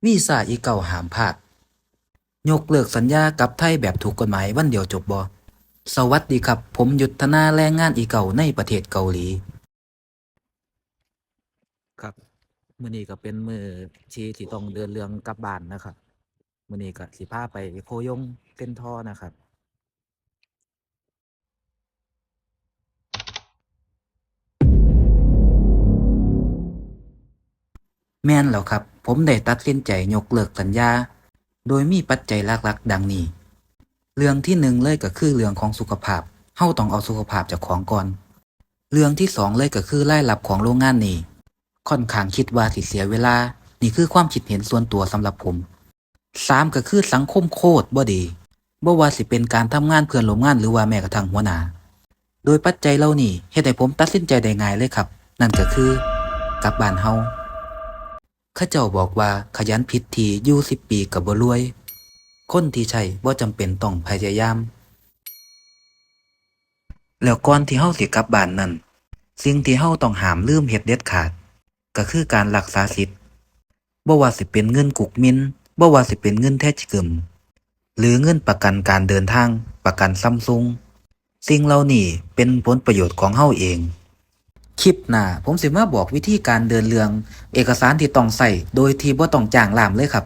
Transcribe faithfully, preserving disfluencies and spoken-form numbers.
วีซ่าอีเก้าห้ามพลาด ยกเลิกสัญญากับไทยแบบถูกกฎหมายวันเดียวจบบ่ สวัสดีครับ ผมยุทธนา แรงงานอีเก้าในประเทศเกาหลี ครับ มื้อนี้ก็เป็นมื้อที่สิต้องเดินเรื่องกลับบ้านนะครับ มื้อนี้ก็สิพาไปโคยงเซ็นทอนะครับ แม่นแล้วครับ ผมได้ตัดสินใจยกเลิกสัญญา โดยมีปัจจัยหลักๆ ดังนี้ เรื่องที่หนึ่งเลยก็คือเรื่องของสุขภาพ เฮาต้องเอาสุขภาพเจ้าของก่อน เรื่องที่สองเลยก็คือรายรับของโรงงานนี่ ค่อนข้างคิดว่าสิเสียเวลา นี่คือความคิดเห็นส่วนตัวสำหรับผม สามก็คือสังคมโคตรบ่ดี บ่ว่าสิเป็นการทำงาน เพื่อนร่วมงาน หรือว่าแม้กระทั่งหัวหน้า โดยปัจจัยเหล่านี้เฮ็ดให้ผมตัดสินใจได้ง่ายเลยครับ นั่นก็คือ กลับบ้านเฮา เขาเจ้าบอกว่าขยันผิดที่ อยู่สิบปีก็บ่รวย คนที่ใช่บ่จำเป็นต้องพยายาม แล้วก่อนที่เฮาสิกลับบ้านนั้น สิ่งที่เฮาต้องห้ามลืมเฮ็ดเด็ดขาด ก็คือการรักษาสิทธิ์ บ่ว่าสิเป็นเงินกุกมิน บ่ว่าสิเป็นเงินแทจิกึม หรือเงินประกันการเดินทาง ประกันซัมซุง สิ่งเหล่านี้เป็นผลประโยชน์ของเฮาเอง คลิปหน้าผมสิมาบอกวิธีการเดินเรื่องเอกสารที่ต้องใช้โดยที่บ่ต้องจ้างล่ามเลยครับ